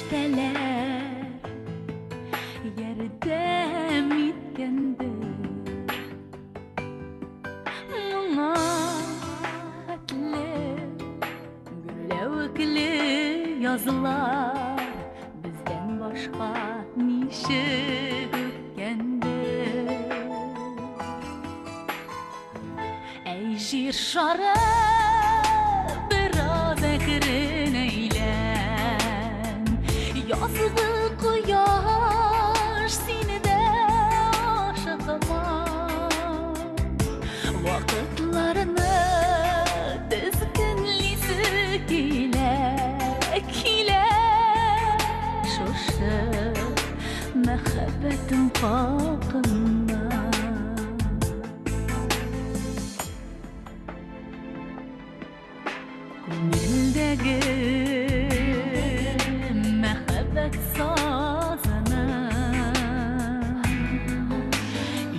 Фәрештәләр ярдәм иткәндер. Моңа хәтле гөрләвекле язлар бездән башка ничек үткәндер. Әй, җир шары, бераз әкрен әйлән. Язгы кояш, сине дә ашыкма. Вакытларны тезгенлисе килә, килә. Шушы мәхәббәтем хакына. Күңелдәге мәхәббәт сазына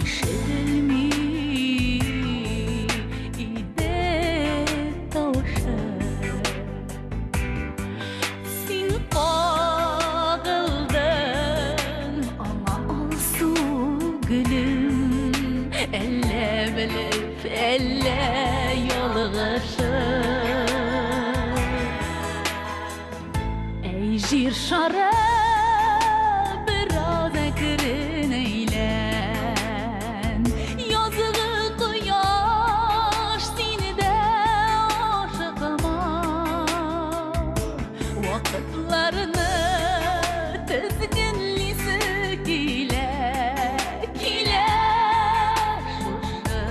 ишетелми иде тавышы. Син кагылдың аңа алсу гөлем, әллә белеп, әллә ялгышып. Әй, җир шары, бераз әкрен әйлән. Язгы кояш, сине дә ашыкма. Вакытларны тезгенлисе килә, килә. Шушы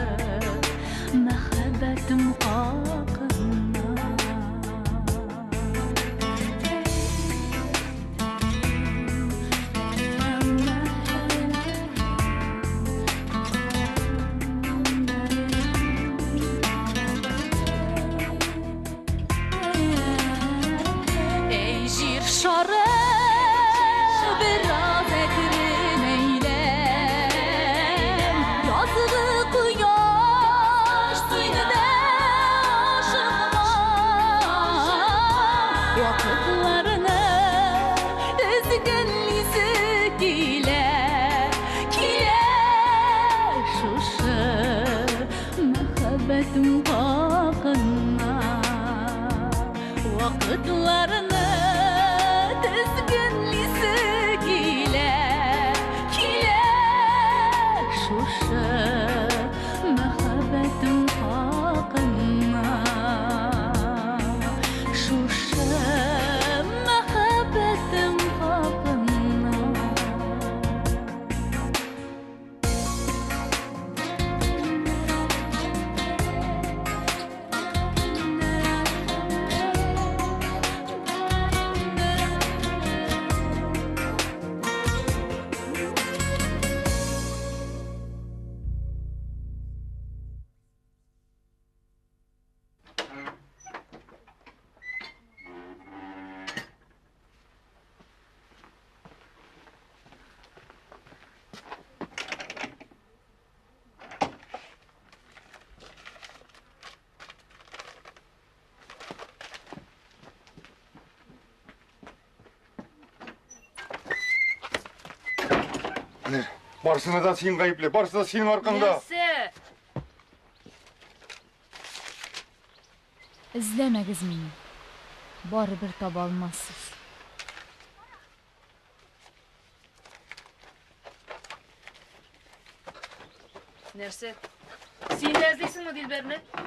мәхәббәтем хакына. Әй, җир шары, бераз әкрен әйлән. Язгы кояш, сине дә ашыкма. Вакытларны тезгенлисе килә, килә. Шушы мәхәббәтем хакына. Вакытларны тезгенлисе килә, килә. Шушы мәхәббәтем хакына. Шушы мәхәббәтем хакына. Менә, барысына да син гаепле, барысы да синең аркаңда. Нәрсә? Эзләмәгез мине. Барыбер таба алмассыз. Нәрсә? Син дә эзлисеңме Дилбәрне? Ә?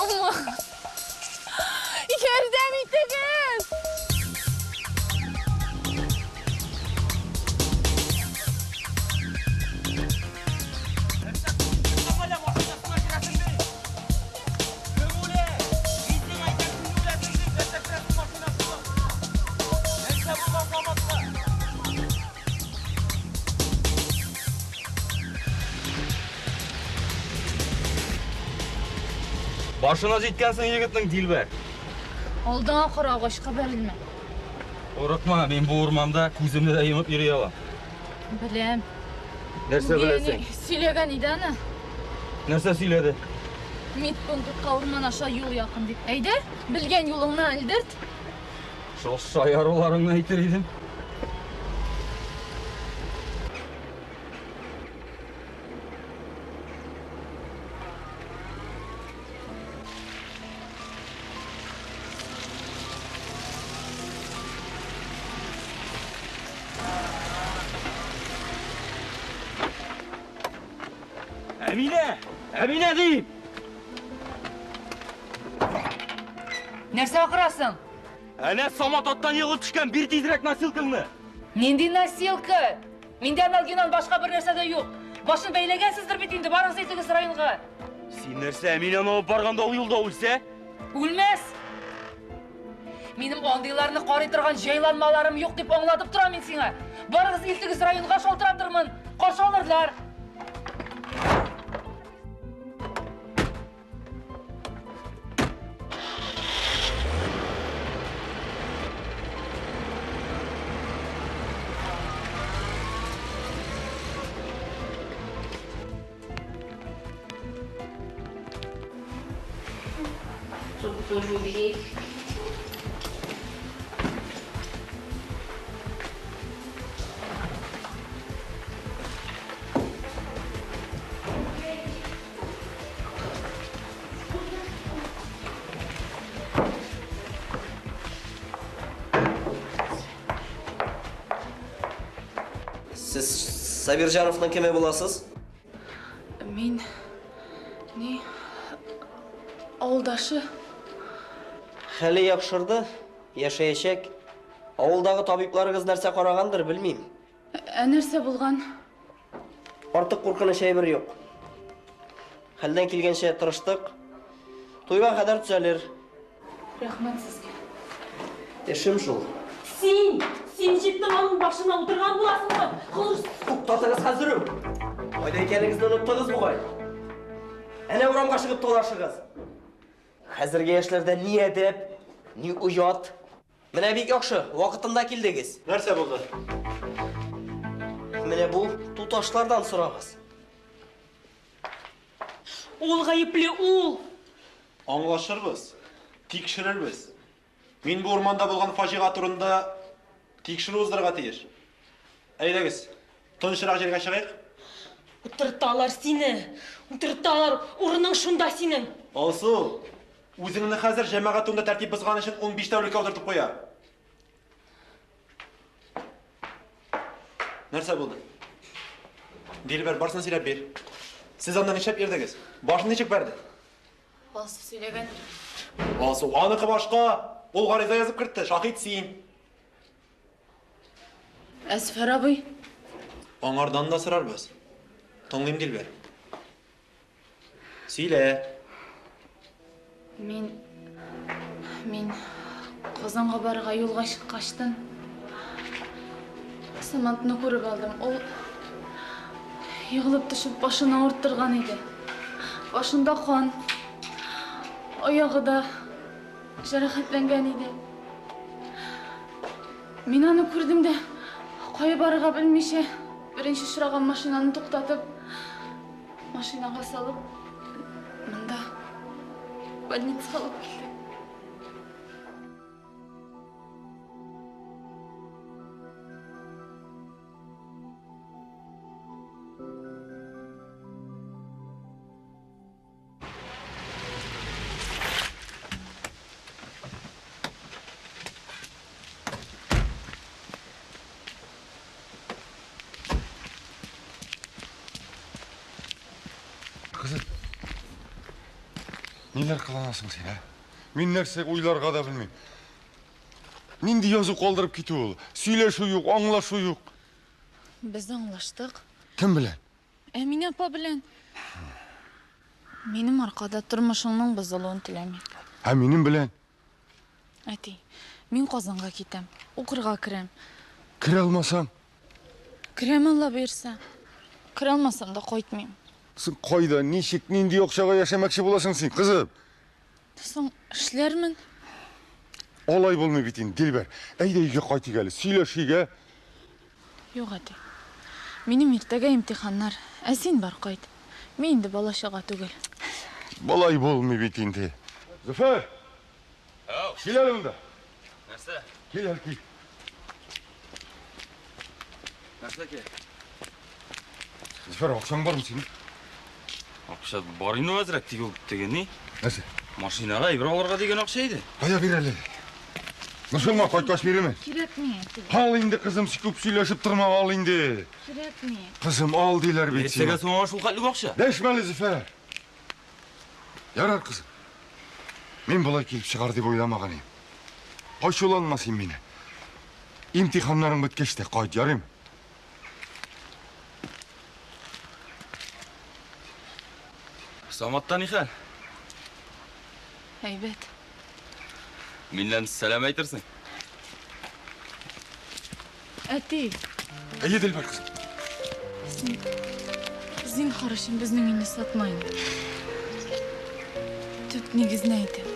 Саумы? Ярдәм итегез! Башына җиткәнсең егетнең, Дилбәр. Алдыңа кара, агачка бәрелмә. Курыкма, мин бу урманда күземне дә йомып йөри алам. Беләм. Нәрсә беләсең? Сөйләгән иде аны. Нәрсә сөйләде? Медпунктка урман аша юл якын дип. Әйдә, белгән юлыңны элдерт. Шул шаяруларыңны әйтер идем. Әминә! Әминә дип! Нәрсә акырасың? Әнә Самат аттан егылып төшкән, бир тизрәк носилкаңны. Нинди носилка? Миндә анальгиннан башка бер нәрсә дә юк. Башын бәйләгәнсездер бит инде, барыгыз әйтегез районга. Син нәрсә, Әминәне алып барганда ул юлда үлсә? Үлмәс! Минем андыйларны карый торган җайланмаларым юк дип аңлатып торам мин сиңа. Барыгыз илтегез районга, шалтыратырмын. Каршы алырлар. Сез Сабирҗановның кеме буласыз? Мин ни авылдашы. Хәле яхшырды, яшәячәк. Авылдагы табибларыгыз нәрсә карагандыр, белмим. Ә нәрсә булган? Артык куркыныч әйбер юк. Хәлдән килгәнчә тырыштык. Туйга кадәр төзәлер. Рәхмәт сезгә. Эшем шул. Син! Син җепнең аның башына утырган буласыңмы? Кылыч! Туктатыгыз хәзер үк! Кайда икәнегезне оныттыгыз бугай. Әнә урамга чыгып талашыгыз. Хәзерге яшьләрдә ни әдәп, ни оят. Менә бик яхшы, вакытында килдегез. Нәрсә булды? Менә бу туташлардан сорагыз. Ул гаепле, ул! Аңлашырбыз, тикшерербез. Мин бу урманда булган фаҗига турында тикшерү уздырырга тиеш. Әйдәгез, тынычрак җиргә чыгыйк. Утырталар сине! Утырталар! Урының шунда синең! Алсу, үзеңне хәзер җәмәгать турында тәртип бозган өчен 15 тәүлеккә утыртып куя. Нәрсә булды? Дилбәр, барсын сөйләп бир. Сез анда нишләп йөрдегез? Башын ничек бәрде? Алсу сөйләгәндер. Алсу, аныкы башка. Ул гариза язып кертте, шаһит син. Әсфәр абый. Аңардан да сорарбыз. Тыңлыйм, Дилбәр. Сөйлә. Мин мин Казанга барырга юлга чыккачтын Саматны күреп алдым. Ул егылып төшеп башын авырттырган иде. Башында кан, аягы да җәрәхәтләнгән иде. Мин аны күрдем дә, кая барырга белмичә, беренче очраган машинаны туктатып, машинага салып, монда больницага алып килдем. Кызым. Ниләр кыланасың син, ә? Мин нәрсә уйларга да белмим. Нинди язу калдырып китү ул? Сөйләшү юк, аңлашу юк. Без аңлаштык. Кем белән? Әминә апа белән. Минем аркада тормышыңның бозылуын теләми. Ә минем белән? Әти, мин Казанга китәм. Укырга керәм. Керә алмасаң? Керәм, Алла боерса. Керә алмасам да кайтмыйм. Син кайда, ничек, нинди акчага яшәмәкче буласың син, кызым? Соң эшләрмен. Алай булмый бит инде, Дилбәр. Әйдә өйгә кайтыйк әле, сөйләшик, ә? Юк, әти. Минем иртәгә имтиханнар. Ә син бар, кайт. Мин инде бала-чага түгел. Болай булмый бит инде. Зөфәр! Кил әле монда. Нәрсә? Кил әле, кил. Нәрсә кирәк? Зөфәр, акчаң бармы синең? Акча бар инде әзрәк, тик ул теге ни? Нәрсә? Машинага әйбер алырга дигән акча иде. Кая бир әле. Борчылма, кайткач бирермен. Кирәкми, әти. Ал инде, кызым, күп сөйләшеп торма, ал инде. Кирәкми. Кызым, ал диләр бит Нәрсәгә сиңа. соң аңа шул хәтле акча? Дәшмә әле, Зөфәр. Ярар, кызым. Мин болай килеп чыгар дип уйламаган идем. Ачуланма син мине. Имтиханнарың беткәч тә кайт, ярыймы? Саматта ни хәл? Әйбәт. Миннән сәлам әйтерсең. Әти, Әйе, Дилбәр кызым. син зинһар өчен безнең өйне сатма инде. Төп нигезне әйтәм.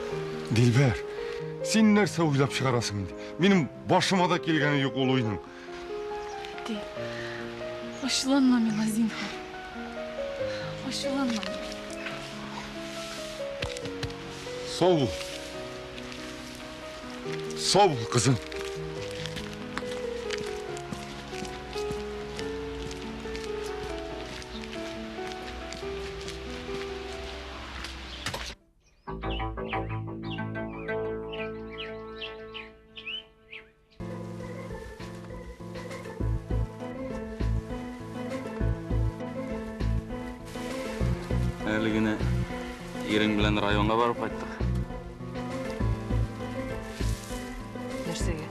Дилбәр, син нәрсә уйлап чыгарасың инде? Минем башыма да килгәне юк ул уйның. Әти, ачуланма миңа, зинһар. Ачуланма. Сау бул. Сау бул, кызым. Әле генә ирең белән районга барып кайттык. Нәрсәгә?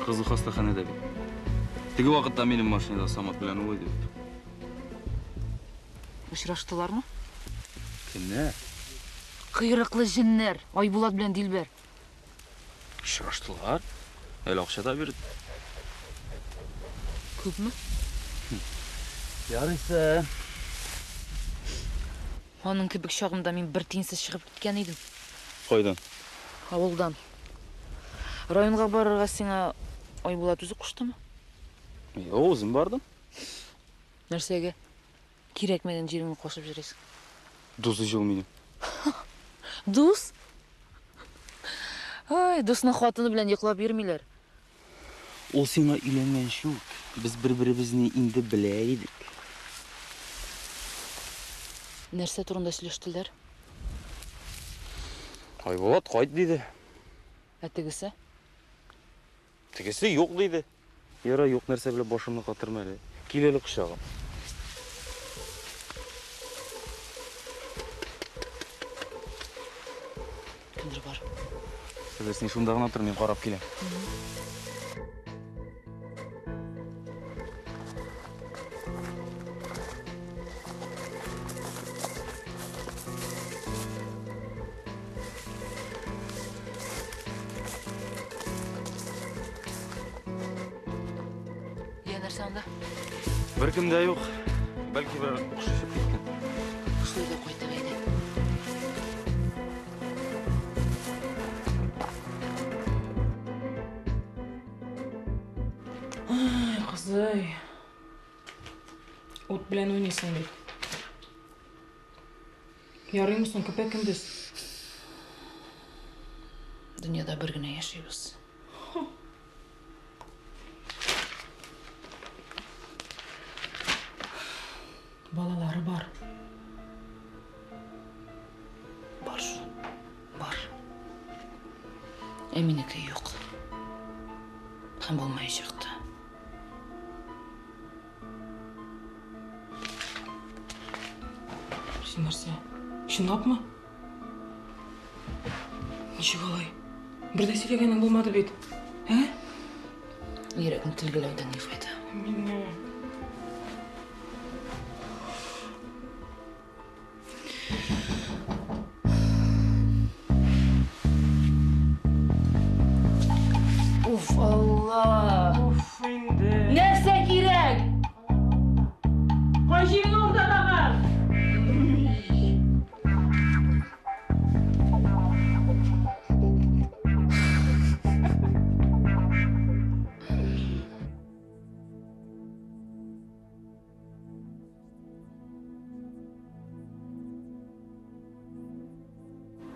Кызы хастаханәдә бит. Теге вакытта минем машинада Самат белән ул иде бит. Очраштылармы? Кемнәр? Кыйрыклы җеннәр, Айбулат белән Дилбәр. Очраштылар. Әле акча да бирде. Күпме? Ярыйсы. Аның кебек чагымда мин бер тиенсез чыгып киткән идем. Кайдан? Авылдан. Районга барырга сиңа Айбулат үзе куштымы? Юк, үзем бардым. Нәрсәгә? Кирәкмәгән җиреңне кашып йөрисең. Дус ич ул минем. Дус? Ай, дусның хатыны белән йоклап йөрмиләр. Ул сиңа өйләнгәнче үк без бер-беребезне инде белә идек. Нәрсә турында сөйләштеләр? Айбулат кайт диде. Ә тегесе? Тегесе юк диде. Яра, юк нәрсә белән башымны катырма әле. Кил әле кочагым. Кемдер бар. Хәзер син шунда гына тор, мин карап киләм. Я нәрсә анда? Беркем дә юк. Бәлки берәр кош очып киткән. Шулай да кайтып әйдә. Ай, кызый. Ут белән уйныйсың бит. Ярыймы соң көпә-көндез? Дөньяда бер генә яшибез. Балалары бар. Бар шул. Бар. Ә минеке юк. Һәм булмаячак та. Син нәрсә? Чынлапмы? Ничек алай? Бер дә сөйләгәнең булмады бит. Ә? Йөрәкне телгәләүдән ни файда? Мине... Уф, Алла! Уф инде. Нәрсә кирәк? Кай җирең авырта тагын?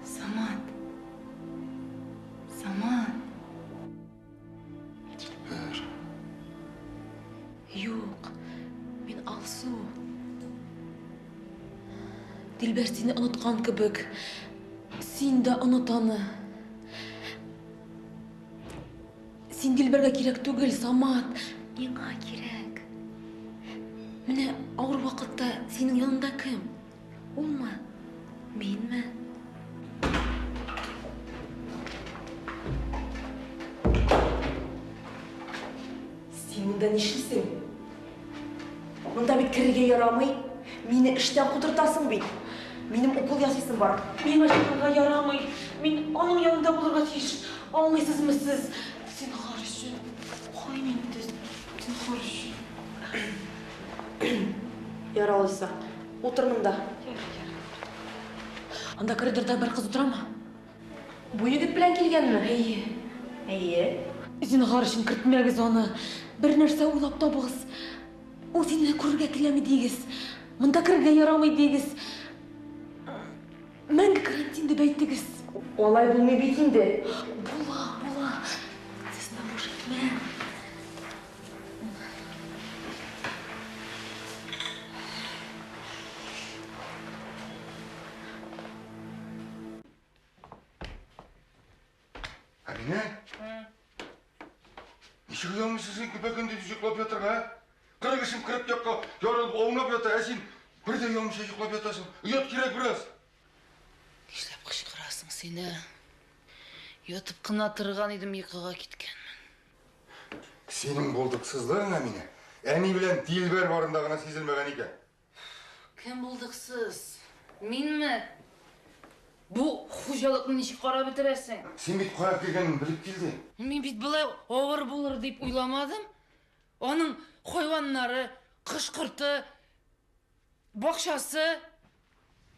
Самат. Самат. Дилбәр. Юк. Мин Алсу. Дилбәр сине оныткан кебек. Син дә оныт аны. Син Дилбәргә кирәк түгел, Самат. Миңа кирәк. Менә авыр вакытта синең янында кем? Улмы? Минме? Син монда нишлисең? Монда бит керергә ярамый. Мине эштән кудыртасың бит. Минем укол ясыйсым бар. Миңа чыгарга ярамый. Мин аның янында булырга тиеш. Аңлыйсызмы сез? Зинһар өчен. Куй инде. Зинһар өчен. Ярар алайса. Утыр монда. Анда коридорда бер кыз утырамы? Бу егет белән килгәнме? Әйе. Әйе. Зинһар өчен кертмәгез аны. Бер нәрсә уйлап табыгыз. Ул сине күрергә теләми диегез. Монда керергә ярамый диегез. Мәңге карантин дип әйтегез. Алай булмый бит инде. Була, була. Сүзне буш итмә. Әминә? Ничек оялмыйсың син көпә-көндез йоклап ятырга, ә? 40 эшем 40 якка ярылып аунап ята, ә син бер дә оялмыйча йоклап ятасың. Оят кирәк бераз. Нишләп кычкырасың син, ә? Ятып кына торган идем, йокыга киткәнмен. Синең булдыксызлыгың, Әминә, әни белән Дилбәр барында гына сизелмәгән икән. Кем булдыксыз? Минме? Бу хуҗалыкны ничек карап бетерәсең? Син бит кая килгәнен белеп килдең. Мин бит болай авыр булыр дип уйламадым. Аның хайваннары, кош-корты, бакчасы.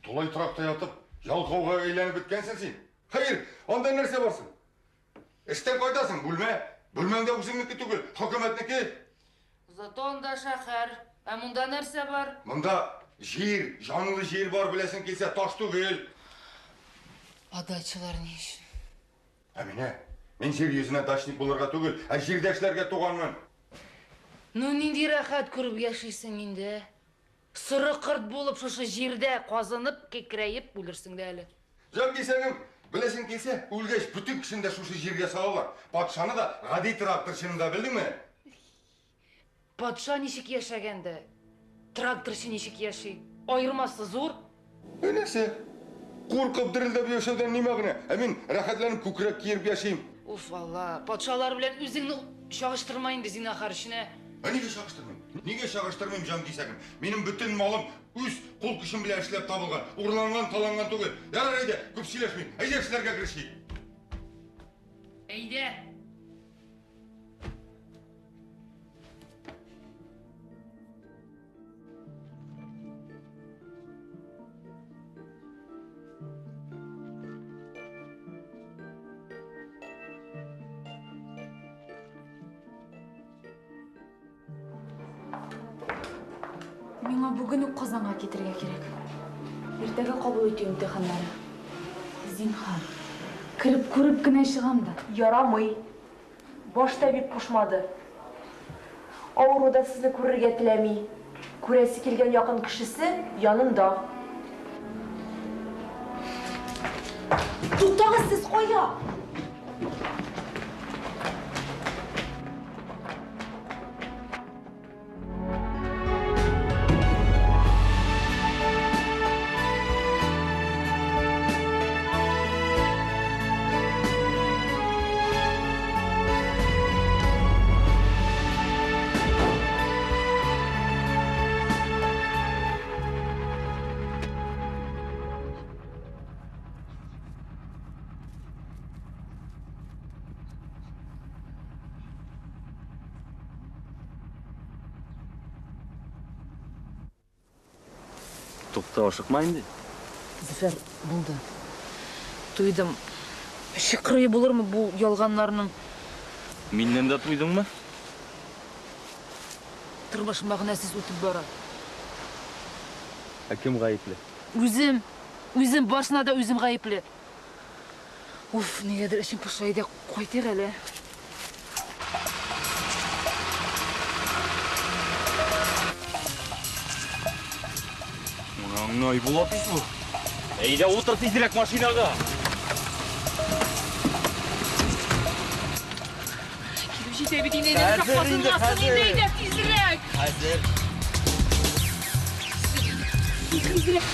Тулай торакта ятып, ялкауга әйләнеп беткәнсең син. Хәер, анда нәрсә бар соң? Эштән кайтасың, бүлмә. Бүлмәң дә үзеңнеке түгел, хөкүмәтнеке. Зато анда шәһәр. Ә монда нәрсә бар? Монда җир, җанлы җир бар, беләсең килсә, таш түгел. Ә дачалар ни өчен? Әминә, мин җир йөзенә дачник булырга түгел, ә җирдә эшләргә туганмын. Ну, нинди рәхәт күреп яшисең инде. Соры корт булып шушы җирдә казынып, кекрәеп үлерсең дә әле. Җан кисәгем, беләсең килсә, үлгәч бөтен кешене дә шушы җиргә салалар. Патшаны да, гади тракторчыны да, белдеңме? Патша ничек яшәгән дә, тракторчы ничек яши? Аермасы зур. Ә нәрсә? Куркып дерелдәп яшәүдән ни мәгънә? Ә мин рәхәтләнеп күкрәк киереп яшим. Уф, Алла, патшалар белән үзеңне чагыштырма инде, зинһар өчен, ә. Ә нигә чагыштырмыйм? Нигә чагыштырмыйм, җан кисәгем? Минем бөтен малым үз кул көчем белән эшләп табылган, урланган, таланган түгел. Ярар, әйдә, күп сөйләшмим. Әйдә эшләргә керешик. Әйдә. Миңа бүген үк Казанга китергә кирәк. Иртәгә кабул итү имтиханнары. Зинһар, кереп күреп кенә чыгам да. Ярамый. Баш табиб кушмады. Авыру да сезне күрергә теләми. Күрәсе килгән якын кешесе янында. Туктагыз, сез кая? Тукта, ашыкма инде. Зөфәр, булды. Туйдым. Чыкрые булырмы бу ялганнарның? Миннән дә туйдыңмы? Тормыш мәгънәсез үтеп бара. Ә кем гаепле? Үзем, үзем барысына да үзем гаепле. Уф, нигәдер эчем поша иде. Кайтыйк әле. Моның Айбулат ич бу. Әйдә, утыр тизрәк машинага. Килеп җитә бит инде, Хәзер инде, хәзер. хәзер. Әйдә, тизрәк. Хәзер. Тизрәк.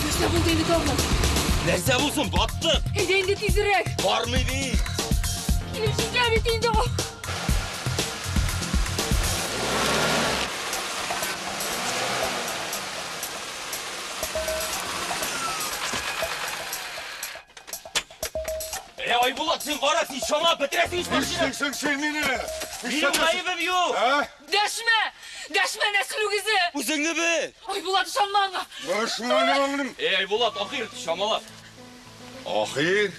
Нәрсә булды инде тагын? Нәрсә булсын, баттык. Әйдә инде тизрәк. Бармый бит. Килеп җитә бит инде. Э, Айбулат, син кара, син чамалап бетерәсең ич машина. Нишлисең син мине? Минем гаебем юк. Ә? Дәшмә! Дәшмә, нәсел үгезе! Үзеңне бел. Айбулат, ышанма аңа! Башыңа Эй, Айбулат, ахир, чамала. Ахир?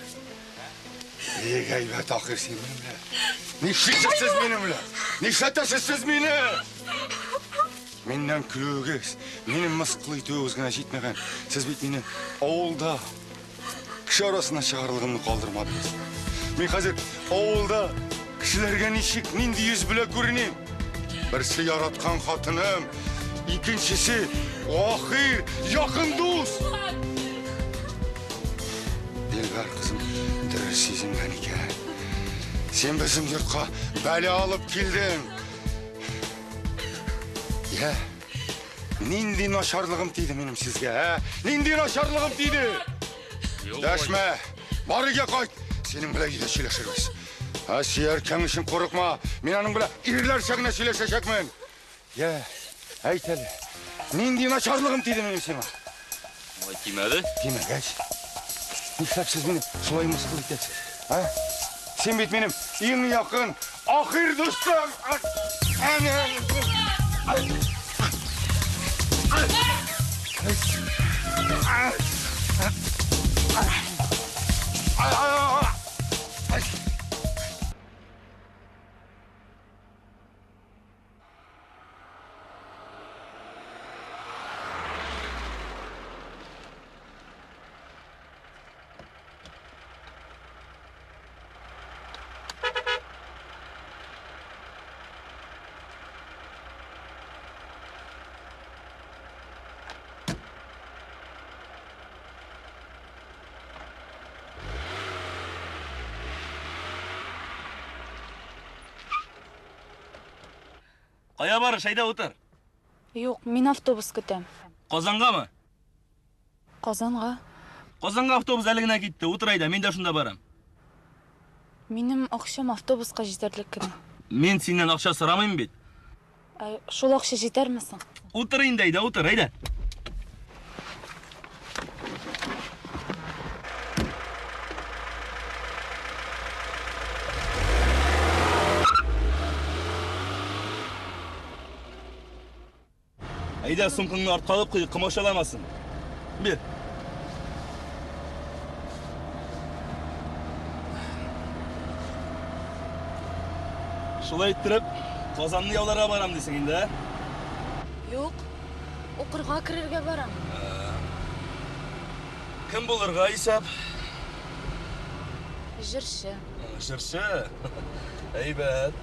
Бик әйбәт ахир син минем белән. Нишлисез сез минем белән? Нишләтәсез сез мине? Миннән көлүегез, минем мыскыл итүегез генә җитмәгән. Сез бит мине авылда кеше арасына чыгарлыгымны калдырмадыгыз. Мин хәзер авылда кешеләргә ничек, нинди йөз белән күреним? Берсе яраткан хатыным, икенчесе ахир, якын дус. Дилбәр кызым, дөрес сизенгән икән. Син безнең йортка бәла алып килдең. Я, нинди начарлыгым тиде минем сезгә, ә? Нинди начарлыгым тиде? Дәшмә, бар өйгә кайт. Синең белән өйдә сөйләшербез. Ә сөяркәң өчен курыкма. Мин аның белән ирләрчә генә сөйләшәчәкмен. Я, әйт әле, нинди начарлыгым тиде минем сиңа? Ой, тимәде. Тимәгәч, нишләп сез мине шулай мыскыл итәсез? Ә? Син бит минем иң якын ахир дустым. Әнә. Кая барыш, әйдә утыр. Юк, мин автобус көтәм. Казангамы? Казанга. Казанга автобус әле генә китте. Утыр әйдә, мин дә шунда барам. Минем акчам автобуска җитәрлек кенә. Мин синнән акча сорамыйм бит. Ә шул акча җитәрме соң? Утыр инде, әйдә, утыр, әйдә. Әйдә, сумкаңны артка алып куй, комачауламасын. Бир. Шулай иттереп, Казанны яуларга барам дисең инде, ә? Юк. Укырга керергә барам. Кем булырга исәп? Җырчы. Җырчы. Әйбәт.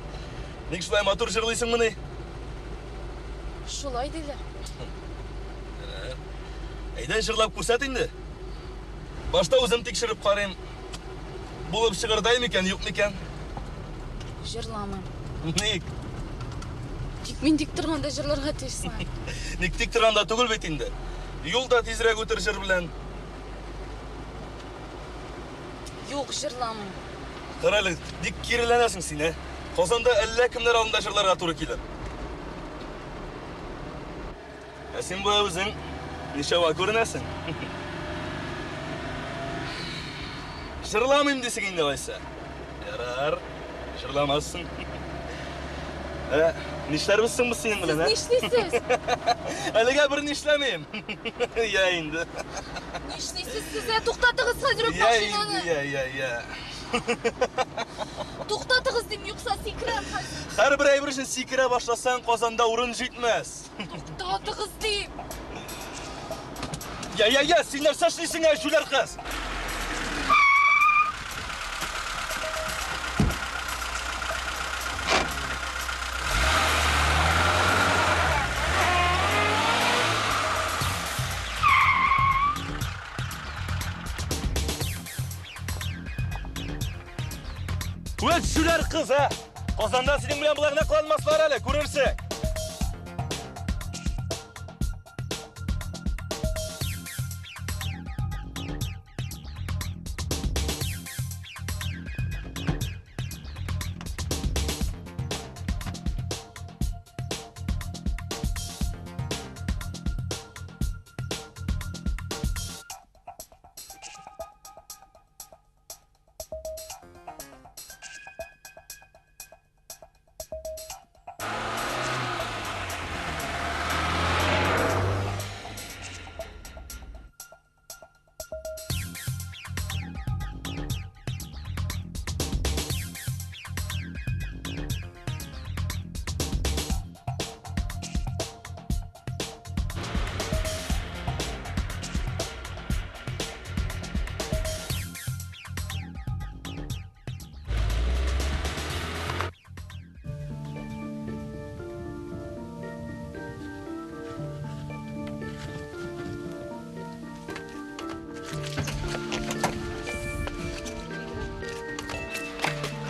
Ник шулай матур җырлыйсыңмыни? Шулай диләр. Әйдә җырлап күрсәт инде. Башта үзем тикшереп карыйм. Булып чыгырдай микән, юк микән? Җырламыйм. Ник? Тик мин тик торганда җырларга тиешсең. Ник тик торганда түгел бит инде. Юл да тизрәк үтер җыр белән. Юк, җырламыйм. Кара әле, ник киреләнәсең син, ә? Казанда әллә кемнәр алдында җырларга туры килер. Ә син болай үзең Ничава күренәсең. Җырламыйм дисең инде алайса. Ярар, җырламассың. Ә, нишләрбез соң без синең белән, ә? Сез нишлисез? Әлегә бер нишләмим. Я инде. Нишлисез сез? Ә, туктатыгыз хәзер үк Я инде, машинаны. я, я, я. Туктатыгыз дим, юкса сикерәм хәзер. Һәрбер әйбер өчен сикерә башласаң, Казанда урын җитмәс. Туктатыгыз дим. Я, я, я, син нәрсә эшлисең, ә, җүләр кыз? Вәт җүләр кыз, ә! Казанда синең белән болай гына кыланмаслар әле, күрерсең.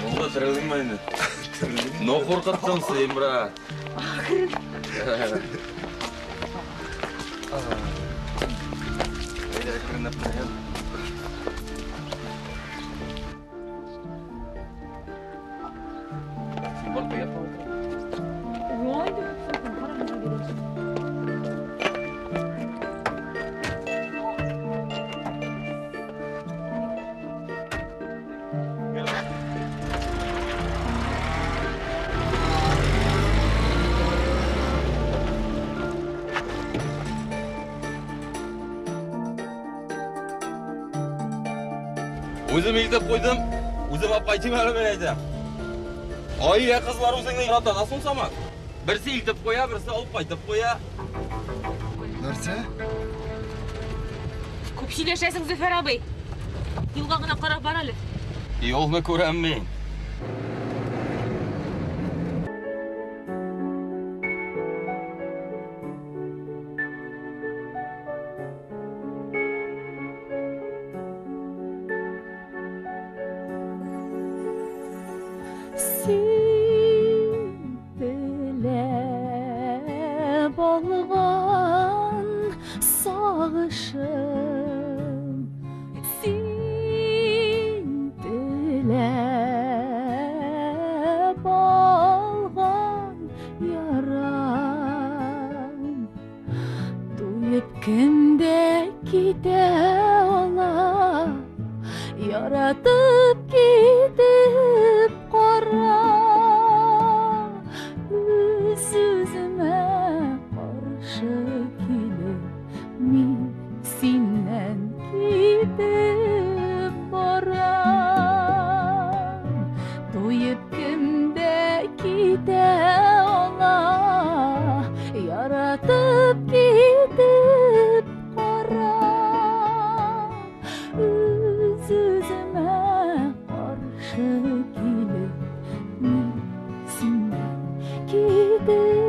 Булды, терелдеңме инде? Но куркыттың син, брат. Әйдә, әкренләп менә. Син бар кая Үзем илтеп куйдым, үзем алып кайтыйм әле мин әйтәм. Ай, кызлар үзеңне ярата, соң Самат? Берсе илтеп куя, берсе алып кайтып куя. Нәрсә? Күп сөйләшәсең, Зөфәр абый. Юлга гына карап бар әле. Юлны күрәм мин. Син теләп алган сагышым, син теләп алган ярам. Туеп кем дә китә ала, яратып китеп кара. Үз-үземә каршы килеп, мин синнән китеп барам. Туеп кем дә китә ала, яратып китеп кара. Үз-үземә каршы килеп, мин синнән китеп